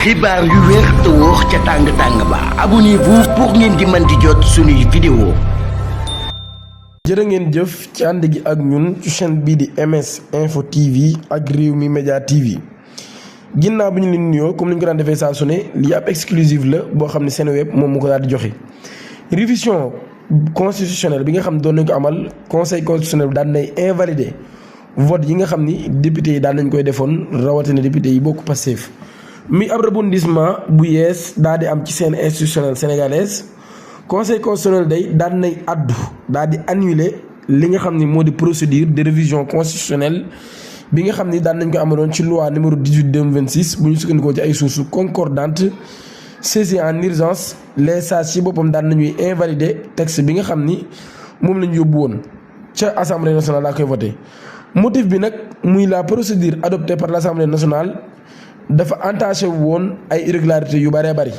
xibaar yu wér te wóor ca tàng ba abonnez-vous pour ngeen di mën di jot suñuy vidéo. jërë ngeen jëf ci ànd gi ak ñun ci chaîne bii di MS Info TV ak Rewmi Media TV ginnaaw bi ñu leen nuyoo comme ni ñu ko daan defee saa su ne lii ab exclusive la boo xam ne Seneweb moom mu ko daal di joxe. révision constitutionnelle bi nga xam ne doon nañ ko amal conseil constitutionnel bi daan nay invalider vote yi nga xam ni député yi daan nañ koy defoon rawatina député yi bokk Pastef mi ab rebondissement bu yees daal di am ci scène institutionnelle sénégalaise conseil constitutionnel day daan nay addu daal di annuler li nga xam ni moo di procédure de révision constitutionnelle bi nga xam ni daan nañ ko amaloon ci loi numéro 18/2026 bu ñu sukkandikoo ci ay sources concordantes saisies en urgence les sages ci boppam daan nañuy invalider texte bi nga xam ni moom lañ yóbbu woon ca assemblée nationale laa koy voté motif bi nag muy la procédure adoptée par l' assemblée nationale dafa entaché woon ay irrégularités yu bëree bëri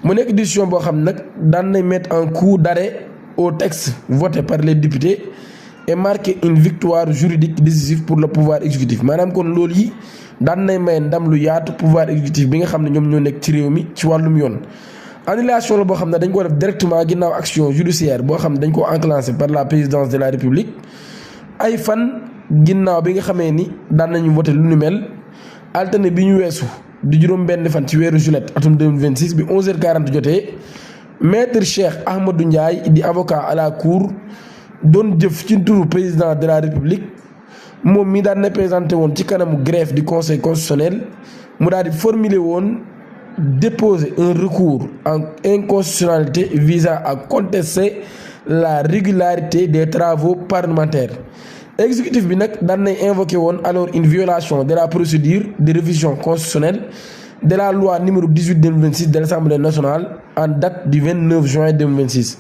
mu nekk décision boo xam nag daan na mettre un coup d'arrêt au texte voté par les députés et marquer une victoire juridique décisive pour le pouvoir exécutif maanaam kon loolu yi daan nay may ndam lu yaatu pouvoir exécutif bi nga xam ne ñoom ñoo nekk ci réew mi ci wàllum yoon. annulation la boo xam ne dañ ko def directement ginnaaw action judiciaire boo xam ne dañ ko enclenché par la présidence de la république ay fan ginnaaw bi nga xamee ni daan nañu voté lu ni mel. altine bi ñu weesu di juróom benn fan ci weeru juillet atum 2026 bi 11h40 jotee maître Cheikh Ahmadou Ndiaye di avocat à la cour doon jëf ci turu président de la république moom mi daan na présenté woon ci kanamu greffe du conseil constitutionnel mu daal di formuler woon déposer un recours en inconstitutionnalité visant à contester la régularité des travaux parlementaires. exécutif bi nag daan nay invoqué woon alors une violation de la procédure de révision constitutionnelle de la loi numéro 18/2026 de l'Assemblée nationale en date du 29 juin 2026.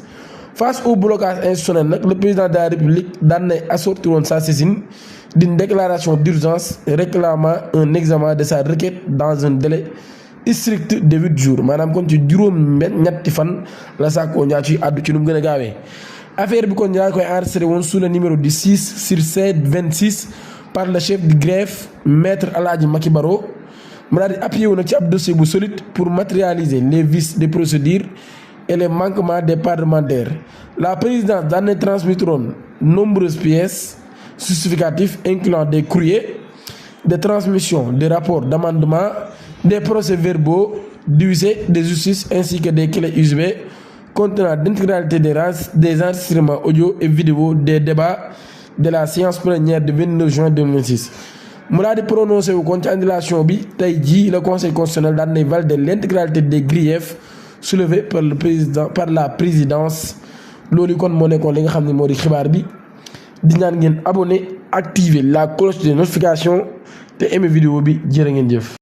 face au blocage institutionnel nag le président de la République daan nay assorti woon sa saisine d'une déclaration d'urgence réclamant un examen de sa requête dans un délai strict de 8 jours maanaam kon ci juróom-ñetti fan la sàkkoo ñaa ci àddu ci nu mu gën a gaawee. affaire bi kon yaa koy enregistré woon sous le numéro du 6/7/26 par le chef du greffe maître Alhaji Maki Baro mu daal di appuyé wu nag ci ab dossier bu solide pour matérialiser les vices des procédures et les manquements des parlementaires. La présidence daan na transmettroon nombreuses pièces justificatives incluant des courriers de transmission, des rapports d'amendement, des procès-verbaux d'huissiers de justice ainsi que des clés USB contenant l'intégralité des enregistrements audio et vidéo des débats de la séance plénière du 29 juin 2026. mu daal di prononcé wu kon ci annulation bi tey jii le conseil constitutionnel daan nay valider l'intégralité des griefs soulevés par la présidence loolu kon moo nekkoon li nga xam ne moo di xibaar bi di ñaan ngeen abonné activer la cloche de notification te aimé vidéo bi jërë ngeen jëf.